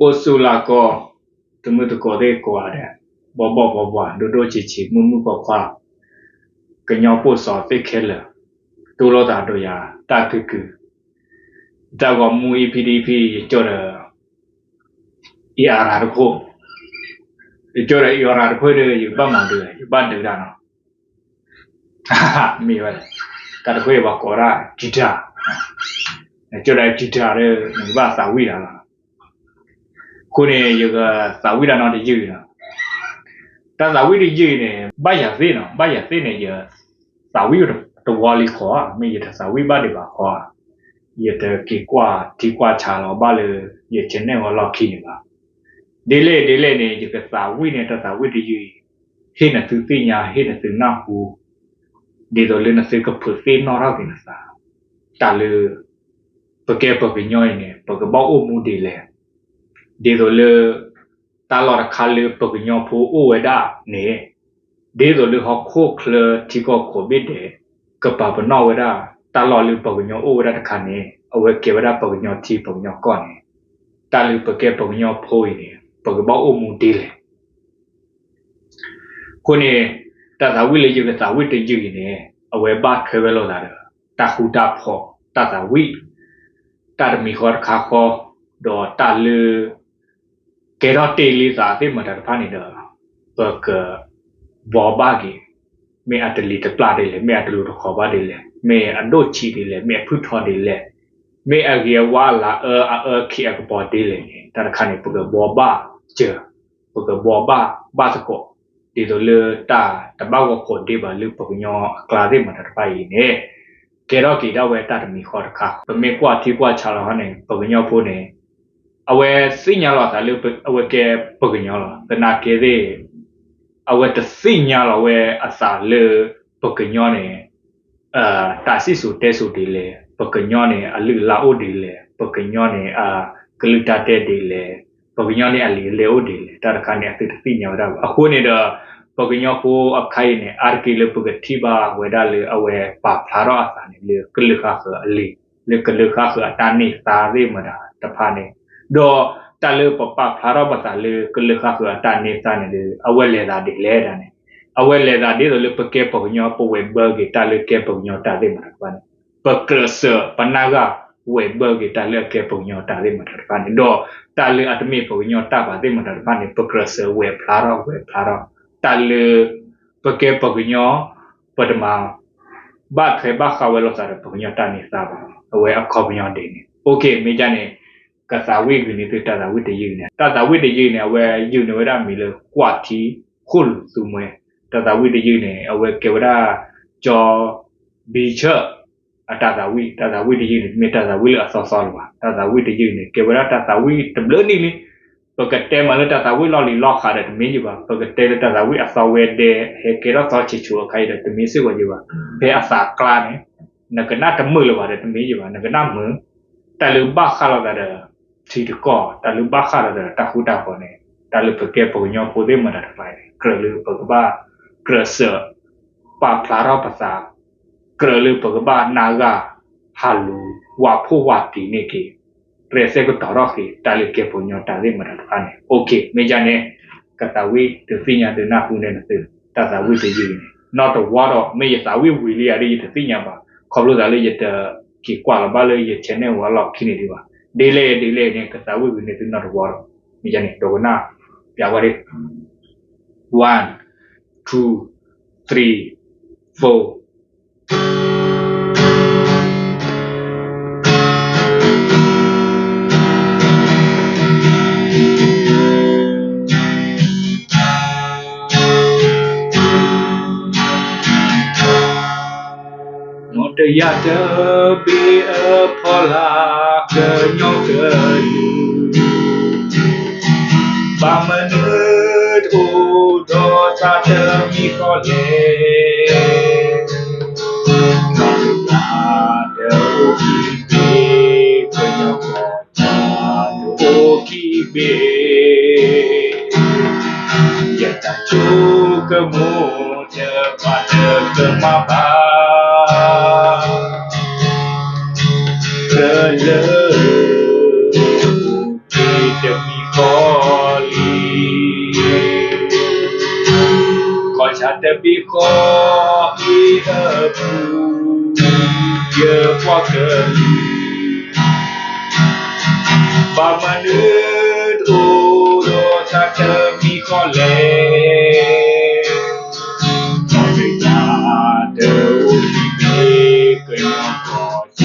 အိၣ်ဆူၣ်လၢကီၢ် တံၤသကိးသ့ၣ်ကိးဂၤဒဲး, ဘီဘီဘီဘီ ဒိၣ်ဒိၣ်ဆံးဆံး မုၣ်မုၣ်ခွါခွါ, ကညီပိာ်စီၤသ့ၣ်ခဲလၢာ်, တူၢ်လိာ်သးဒီးယၤတၢ်ကုၢ်ကုၢ်, တၢ်ဂီၤမူ EP EP ယကၠီဒီး အံၤအရၤတခိၣ်, ယကၠီဒီးအံၤအရၤတခိၣ်ဒီး ယကဘၣ်မၤဒုးလဲၣ်, ယကဘၣ်ဒုးတၢ်နီၤ မ့ၢ်ဝဲ, တၢ်တခိၣ်အံၤပှၤကိးဒၣ် guitar, နကၠီဒီး guitar ဒီး နကဘၣ်သးဝံၣ်တၢ်လီၤ. အဃိန့ၣ် ယကသးဝံၣ်တၢ်နီတယုၢ်အံၤလီၤ. တၢ်သးဝံၣ်တယုၢ်အံၤန့ၣ် ဘၣ်ယၤသ့ၣ်နီၤ, ဘၣ်ယၤသ့ၣ်န့ၣ် ယသးဝံၣ်တဝီလံဃီဧါ, မ့ၢ်ယတသးဝံၣ်ဘၣ်ဒံးဘၣ်ဃီဧါ, ယတက့ၤကွၢ်ထံကွၢ်ဆးလီၤဘၣ်လၢ ယ channel ဝဲလီၢ်ခံန့ၣ်ဘၣ်. ဒ်လဲၣ်ဒ်လဲၣ်န့ၣ် ယကသးဝံၣ်န့ၣ် တၢ်သးဝံၣ်တယုၢ်အံၤ ဟ့ၣ်နသုသ့ၣ်ညါ ဟ့ၣ်နသုနၢ်ဟူ, ဒ်သိးလၢနသုကဖုးသ့ၣ်နီၣ်ထီၣ်က့ၤနသး, တၢ်လၢ ပကဲပှၤကညီအံၤန့ၣ် ပကဘၣ်အိၣ်မူဒ်လဲၣ်, ဒ်သိးလၢ တၢ်လီၢ်တခါလၢပှၤကညီဖိအိၣ်ဝဲဒၣ်န့ၣ်, ဒ်သိးလၢဟီၣ်ခိၣ်ချၢထံကီၢ်ကိးဘ့ၣ်ဒဲး ကပာ်ပနီၣ်ဝဲဒၣ် တၢ်လီၢ်လၢပှၤကညီအိၣ်ဝဲဒၣ်တခါန့ၣ် အဝဲကဲဝဲဒၣ်ပှၤကညီထံပှၤကညီကီၢ်န့ၣ်, တၢ်လၢပကဲပှၤကညီဖိအံၤန့ၣ် ပကဘၣ်အိၣ်မူဒ်လဲၣ် အဃိန့ၣ် တၢ်သးဝံၣ်လၢယကသးဝံၣ်တယုၢ်အံၤန့ၣ် အဝဲဘၣ်ထွဲဝဲလိာ်သးဒီး တၢ်ဃူတၢ်ဖိး တၢ်သးဝံၣ် တၢ်တမံၤဃီတခါဃီ, ဒီးတၢ်လၢ ကဲထီၣ်တ့ၢ်လံသးသ့ၣ်မတၤတဖၣ်န့ၣ်ဒီး ပကဘှီဘၣ်က့ၤ, မ့ၢ်အတလံၤတပျၢ်ဒ်လဲၣ်, မ့ၢ်အတလူၤတခီဘၣ်ဒ်လဲၣ်, မ့ၢ်အဒိၣ်ဆံးဒ်လဲၣ်, မ့ၢ်အဖုၣ်ထီဒ်လဲၣ်, မ့ၢ်အဂ့ၤအဝါအလၤအၢအအၢခံအကပီၤဒ်လဲၣ်န့ၣ် တၢ်တခါန့ၣ် ပကဘှီဘၣ်စၢၤ, ပကဘှီဘၣ်ဘၣ်သကိး, ဒ်သိးလၢတၢ်တဘၣ်ဂီၤကိးဒ့ဘၣ်လၢပှၤကညီအကျါသ့ၣ်မတၤတဖၣ်အံၤန့ၣ် ကဲထီၣ်က့ၤဒၣ်ဝဲတၢ်တမံၤဃီတခါ, ပမ့ၢ်ကွၢ်ထံကွၢ်ဆးလီၤဟီန့ၣ် ပှၤကညီဖိန့ၣ် အဝဲသ့ၣ်ညါလီၤအသးလၢအဝဲကဲပှၤကညီလီၤ. သနာ်က့သ့ၣ် အဝဲတသ့ၣ်ညါလီၤဝဲအသးလၢပှၤကညီန့ၣ် တၢ်စံၣ်စိၤတဲစိၤဒ်လဲၣ်, ပှၤကညီန့ၣ် အလုၢ်အလၢ်အိၣ်ဒ်လဲၣ်, ပှၤကညီန့ၣ် အကလုၢ်တၢ်တဲဒ်လဲၣ်, ပှၤကညီန့ၣ် အလံာ်အလဲၢ်အိၣ်ဒ်လဲၣ်, တၢ်တခါန့ၣ် အသုတသ့ၣ်ညါဝဲဒၣ်ဘၣ်. အဃိန့ၣ်ဒီး ပှၤကညီဖိအခါအံၤန့ၣ် အါတက့ၢ်လၢပကထံၣ်ဘၣ်ဝဲဒၣ်လၢအဝဲပာ်ဖျါထီၣ်အသးန့ၣ် လၢကလုာ်ဃၣ်ဃၢၤအလံာ်, လၢကလုာ်ဃၣ်ဃၢၤအတၢ်န့ၢ်သါသ့ၣ်မတၤတဖၣ်န့ၣ်, ဒီးတၢ်လၢပပာ်ဖျါထီၣ်ပသးလၢကလုာ်ဃၣ်ဃၢၤအတၢ်န့ၢ်သါန့ၣ်ဒီး အဝဲလဲၤသးဒ်လဲၣ်ဒၣ်န့ၣ်, အဝဲလဲၤသးဒ်သိးလၢပကဲပှၤကညီ ပဝဲၤဘၢက့ၤတၢ်လၢကဲပှၤကညီတၢ်သ့ၣ်မတၤတဖၣ်န့ၣ်, ပကြၢးစၢၤပနၢ်ဂၢ်ဝဲၤဘၢက့ၤတၢ်လၢအကဲပှၤကညီတၢ်သ့ၣ်မတၤတဖၣ်န့ၣ်, ဒီးတၢ်လၢအတမ့ၢ်ပှၤကညီတၢ်ဘၣ်သ့ၣ်မတၤတဖၣ်န့ၣ် ပကြၢးစၢၤဝဲၤဖျါထီၣ် ဝဲၤဖျါထီၣ်, တၢ်လၢ ပကဲပှၤကညီ ပတမၤ ဘၣ်ထွဲဘၣ်ဃးဝဲလိာ်သးဒီးပှၤကညီတၢ်န့ၢ်သါဘၣ်, အဝဲအခီပညီဒ်န့ၣ်. မ့ၢ်ဒ်န့ၣ် ကသးဝံၣ်ဂုာ်န့ၢ်သုတၢ်သးဝံၣ်တယုၢ်န့ၣ်, တၢ်သးဝံၣ်တယုၢ်န့ၣ် အဝဲယုၢ်န့ၢ်ဝဲဒၣ်မံၤလၢကွၢ်ထံခိၣ်လူၤသူမှဲ, တၢ်သးဝံၣ်တယုၢ်န့ၣ် အဝဲကဲဝဲဒၣ် ကၠီ ဘံဆၢၣ် အတၢ်သးဝံၣ်, တၢ်သးဝံၣ်တယုၢ်န့ၣ် တမ့ၢ်တၢ်သးဝံၣ်လၢအသီသီလၢၤဘၣ်, တၢ်သးဝံၣ်တယုၢ်န့ၣ် ကဲဝဲဒၣ်တၢ်သးဝံၣ်တဘျုးနံၣ်လံ. ပကတဲမးလၢတၢ်သးဝံၣ်လီၢ်လံၤလီၢ်ဃးဒီးတမ့ၢ်ယုၢ်ဘၣ်, ပကတဲလၢတၢ်သးဝံၣ်အသီဝဲဒဲးဟဲကဲထီၣ်သီဆံးဆူအခါအံၤဒီးတမ့ၢ်စ့ၢ်ကီးယုၢ်ဘၣ်, ဖဲအသးကျါန့ၣ် နကနၣ်တမုာ်လၢၤဘၣ်ဒီးတမ့ၢ်ယုၢ်ဘၣ်, နကနၣ်မုာ် တၢ်လၢဘၣ်ဃးလိာ်သးဒီး ထံတကီၢ်, တၢ်လၢဘၣ်ဃးလိာ်သးဒီးတၢ်ဃူတၢ်ဖိးန့ၣ်, တၢ်လၢပကဲပှၤကညီဖိသ့ၣ်မတၤတဖၣ်န့ၣ် ကြၢးလၢပကဘၣ် ကြၢးစၢၤ ပာ်ဖျါထီၣ်ပသး, ကြၢးလၢပကဘၣ်နၢ်ဂၢ် ဟးလူၤ ဝးဖှိၣ်ဝးတံၢ်န့ၢ်က့ၤ ရဲၣ်သဲကတီၤထီၣ်က့ၤ တၢ်လၢကဲပှၤကညီတၢ်သ့ၣ်မတၤတဖၣ်န့ၣ်. မ့ၢ်ဒ်န့ၣ် ကသးဝံၣ်သုသ့ၣ်ညါသုနၢ်ဟူန့ၢ်သု တၢ်သးဝံၣ်တယုၢ်န့ၣ် နီၢ်တဝီဒီး မ့ၢ်ယသးဝံၣ်ဝံၤလံဧါဒီး ယတသ့ၣ်ညါဘၣ်, ခီဖျိသးလၢယတက့ၤကွၢ်လီၤဘၣ်လၢယ channel ဝဲအလီၢ်ခံန့ၣ်ဒံးဘၣ်. ဒ်လဲၣ်ဒ်လဲၣ်န့ၣ် ကသးဝံၣ်ဂုာ်န့ၢ်သုနီၢ်တဝီဒီး မ့ၢ်ဒ်န့ၣ် ဒိကနၣ် ပျးဝဲဒၣ် one, two, three, four. နီၢ်တယၢ်တဘ့ၣ်အဖီလာ် ကညီကလုာ် ဘၣ်မနုၤတအိၣ်ဒီးတၢ်တမံၤဃီလဲၣ်. နီၢ်တယၢ်တအိၣ်ခံဘ့ၣ် ကညီကီၢ် တအိၣ်ခံဘ့ၣ် ယတၢ်ဆိကမိၣ်တဖၣ်တကမၣ်ဘၣ် တလၢ က့ၤတမံၤဃီ အံၤအပူၤ ယပှၤကလုာ် ဘၣ်မနုၤတအိၣ်ဒီးတၢ်တမံၤဃီလဲၣ်. တၢ်တအိၣ်ခံဘ့ၣ် က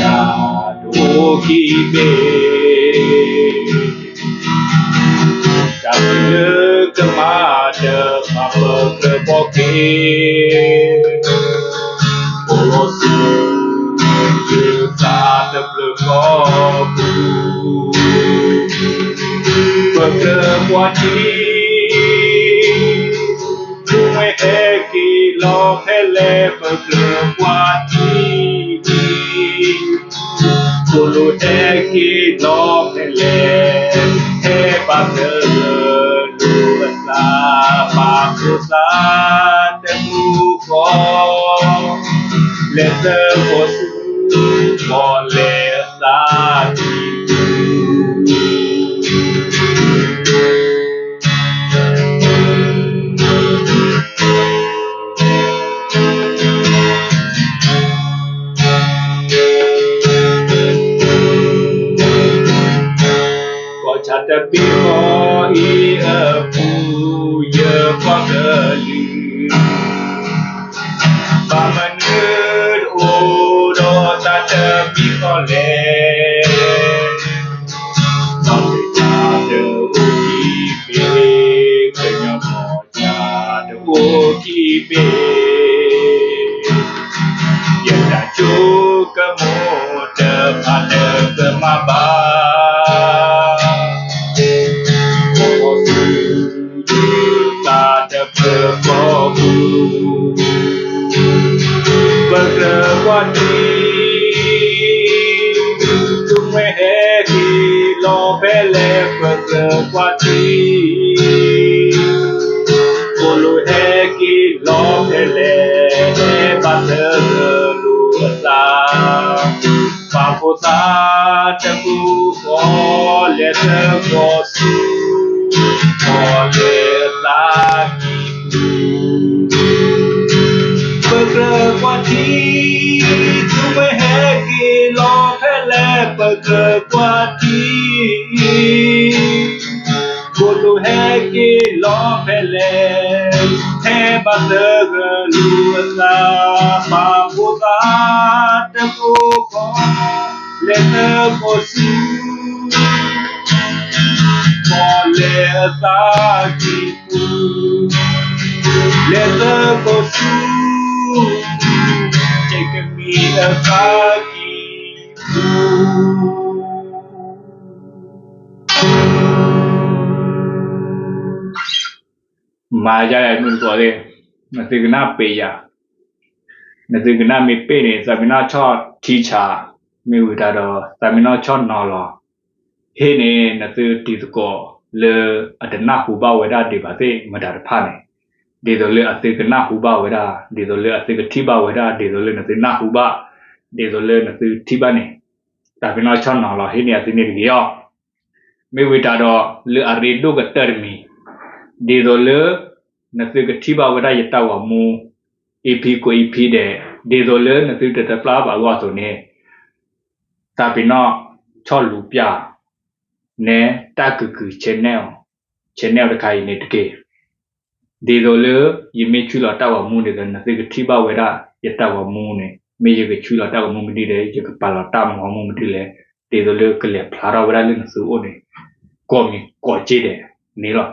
ညီကီၢ်စဲၣ်တအိၣ်ခံဘ့ၣ် တၢ်ဘျုးကမၣ်တဖၣ်ပကြၢးဘီက့ၤ အိၣ်လီၤဆူ သးတဖျၢၣ်ဃီပူၤ ပကြၢးကွၢ်ထံ မ့ၢ်ဟဲက့ၤလီၤဖဲလဲၣ် ပကြၢးကွၢ်ထံ ကိၣ်လိၣ်ဟဲက့ၤလီၤဖဲလဲၣ် ဟဲဘၣ်သဂၢၢ်လိာ်အသး ပာ်ဖှိၣ်သးတမူဃီ လဲၤသကိးဆူ ပီၣ်လဲၣ်အသးကံၢ်ပူၤ ကီၢ်ဆၣ်တဘ့ၣ်ဃီအံၤအပူၤ ယပှၤကလုာ် ဘၣ်မနုၤတအိၣ်ဒီးတၢ်တမံၤဃီလဲၣ်. ဘၣ်မနုၤတအိၣ်ခံဘ့ၣ် ကညီကီၢ်စဲၣ်တအိၣ်ခံဘ့ၣ် ယတၢ်ဆိကမိၣ်တဖၣ်လၢကမၣ်ဘၣ် အိၣ်ဆူ တၢ်တဖျၢၣ်ဃီပူၤ ပကြၢးကွၢ်ထံ တုၤမ့ၢ်ဟဲက့ၤလီၤဖဲလဲၣ် ပကြၢးကွၢ်ထံ ကိၣ်လိၣ်ဟဲက့ၤလီၤဖဲလဲၣ် ဟဲဘၣ်သဂၢၢ်လိာ်အသး ပာ်ဖှိၣ်သးတမူဃီ လဲၤသကိးဆူ ပီၣ်လဲၣ်အသးကံၢ်ပူၤ ပကြၢးကွၢ်ထံ တုၤမ့ၢ်ဟဲက့ၤလီၤဖဲလဲၣ် ပကြၢးကွၢ်ထံ ကိၣ်လိၣ်ဟဲက့ၤလီၤဖဲလဲၣ် ဟဲဘၣ်သဂၢၢ်လိာ်အသး ပာ်ဖှိၣ်သးတမူဃီ လဲၤသကိးဆူ ပီၣ်လဲၣ်အသးကံၢ်ပူၤ လဲၤသကိးဆူ ကဲကမံၤအသးကံၢ်ပူၤ မၤယါယၤမုၢ်တကိးသ့ၣ်, နသုကနၣ်ပ့ၤယၤ, နသုကနၣ်မ့ၢ်ပ့ၤန့ၣ် သးပ့ၤနီၣ်ဆီၣ်ထံဆး, မ့ၢ်ဝံၤတၢ်ဒီး သးပ့ၤနီၣ်ဆီၣ်နီၤလီၤ. ဟ့ၣ်န့ၣ် နသုတံၤသကိးလၢအတနၢ်ဟူဘၣ်ဝဲဒၣ်ဒံးဘၣ်သ့ၣ်မတၤတဖၣ်န့ၣ်, ဒ်သိးလၢအသုကနၢ်ဟူဘၣ်ဝဲဒၣ်, ဒ်သိးလၢအသုကထံၣ်ဘၣ်ဝဲဒၣ်, ဒ်သိးလၢနသုနၢ်ဟူဘၣ်, ဒ်သိးလၢနသုထံၣ်ဘၣ်န့ၣ်, သးပ့ၤနီၣ်ဆီၣ်နီၤလီၤ ဟ့ၣ်န့ၢ်အသုန့ၣ်တဂ့ၤအီၤ. မ့ၢ်ဝံၤတၢ်ဒီး လၢအရ့ဒိၣ်ကတၢၢ်တမံၤ, ဒ်သိးလၢ နသုကထံၣ်ဘၣ်ဝဲဒၣ်ယတၢ်ဂီၤမူ EP ကိး EP ဒဲး, ဒ်သိးလၢနသုတတပျၢ်ဘၣ်အဂီၢ်အသိးန့ၣ်, သးပ့ၤနီၣ်ဆီၣ်လူၤပျၢ် နဲတၢ်ကုၢ်ကုၢ် channel, channel တခါအံၤန့ၣ်တက့ၢ်. ဒ်သိးလၢ ယမ့ၢ်ဆွံလီၤတၢ်ဂီၤမူဒ်သိး နသုကထံၣ်ဘၣ်ဝဲဒၣ်ယတၢ်ဂီၤမူန့ၣ်, မ့ၢ်ယကဆွံလီၤတၢ်ဂီၤမူမနုၤလဲၣ်, ယကပာ်လီၤတၢ်ဂီၤမူမနုၤလဲၣ်, ဒ်သိးလၢကလဲၤဖျါထီၣ်ဝဲဒၣ်လၢနသုအိၣ်န့ၣ်, ကိးမံၤကိးက့ဒဲးန့ၣ်လီၤ.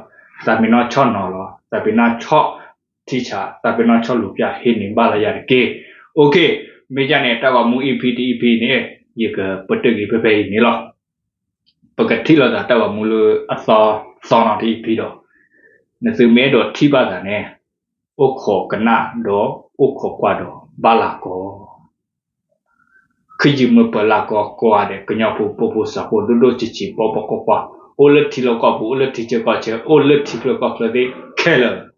သးပ့ၤနီၣ်ဆီၣ်နီၤလီၤ, သးပ့ၤနီၣ်ဆီၣ်ထံဆး, သးပ့ၤနီၣ်ဆီၣ်လူၤပျၢ် ဟ့ၣ်န့ၢ်ဘၣ်လီၤယၤတက့ၢ်. OK, မ့ၢ်ယၤန့ၣ် တၢ်ဂီၤမူ EP တ EP န့ၣ် ယကပတုာ်က့ၤဖဲဖဲအံၤန့ၣ်လီၤ. ပကထံၣ်လိာ်သးတၢ်ဂီၤမူလၢအသီသီနီၤတ EP ဒီး, နသုမ့ၢ်အဲၣ်ဒိးထံၣ်ဘၣ်သးန့ၣ်, အိၣ်ခိးကနၣ်ဒီးအိၣ်ခိးကွၢ်ဒီးဘၣ်လၤကီ, ခံယုၢ်မုၢ်ပၢၤလၤကီကိးဂၤဒဲး ကညီဖိပိာ်ဖိစၢ်ဖိဒိၣ်ဒိၣ်ဆံးဆံးပှၤပှၤကွၢ်ကွၢ်, အိၣ်လၢထံလီၢ်ကီၢ်ပူၤ အိၣ်လၢထံဆၢကီၢ်ဆၢ အိၣ်လၢထံချၢကီၢ်ချၢသ့ၣ်ခဲလၢာ်